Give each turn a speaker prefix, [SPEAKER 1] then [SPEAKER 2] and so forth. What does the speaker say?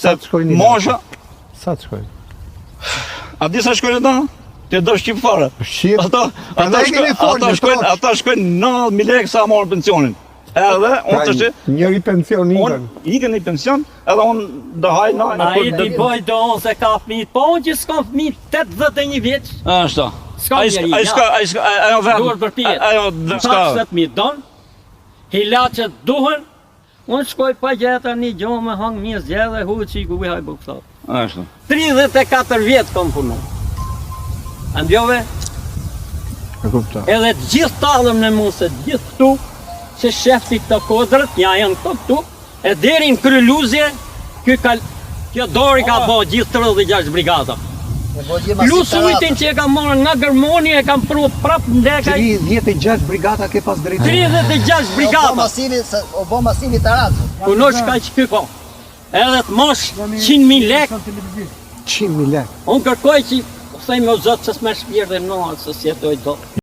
[SPEAKER 1] Se
[SPEAKER 2] Sa të shkojnë i
[SPEAKER 1] mosha,
[SPEAKER 2] Sa të shkojnë?
[SPEAKER 1] a di sa shkojnë ata? Ti do shqip fare.
[SPEAKER 2] Shqip.
[SPEAKER 1] Ata ata
[SPEAKER 2] Prandaj
[SPEAKER 1] shkojnë,
[SPEAKER 2] kemi folë
[SPEAKER 1] ata
[SPEAKER 2] në
[SPEAKER 1] shkojnë,
[SPEAKER 2] troç.
[SPEAKER 1] ata shkojnë 90000 lekë sa marrin pensionin. Edhe unë
[SPEAKER 2] Pra,
[SPEAKER 1] tash
[SPEAKER 2] njëri pension
[SPEAKER 1] unë
[SPEAKER 2] ikën.
[SPEAKER 1] ikën në pension, edhe unë do haj në
[SPEAKER 3] A i ti boj do unë se ka fëmijë, po unë që s'kam fëmijë 81 vjeç,
[SPEAKER 1] Ashtu.
[SPEAKER 3] S'ka
[SPEAKER 1] Ai
[SPEAKER 3] njeri,
[SPEAKER 1] ai
[SPEAKER 3] ja.
[SPEAKER 1] s'ka, ai s'ka, ajo vetë.
[SPEAKER 3] Duhet përpjetë.
[SPEAKER 1] Ajo s'ka.
[SPEAKER 3] Taksat mi don, ilaçet duhen, unë shkoj pa gjeta një gjo me hangë mirë zgjedhe, hu që i ku i haj bukë thot.
[SPEAKER 1] Ashtu.
[SPEAKER 3] 34 vjet kam punu. A ndjove?
[SPEAKER 2] E kuptoj.
[SPEAKER 3] Edhe të gjithë tallëm në mu se të gjithë këtu, që shefti këto kodrët, nja janë këto këtu, e deri në kryluzje, ky ka, kjo dorë i ka bo gjithë 36 brigata. Plus ujtin që e kam marrë nga Gërmoni e kam pru prap në Lekaj,
[SPEAKER 4] 36 brigata ke pas drejtuar.
[SPEAKER 3] 36
[SPEAKER 5] O bo
[SPEAKER 3] brigata.
[SPEAKER 5] masivi, se- o bo masivi tarazu.
[SPEAKER 3] Punosh kaq ky po. Edhe të mosh 100.000 lek,
[SPEAKER 2] 100.000 lekë.
[SPEAKER 3] unë kërkoj që, themi o zot se s'më shpirtin në se s'jetoj dot.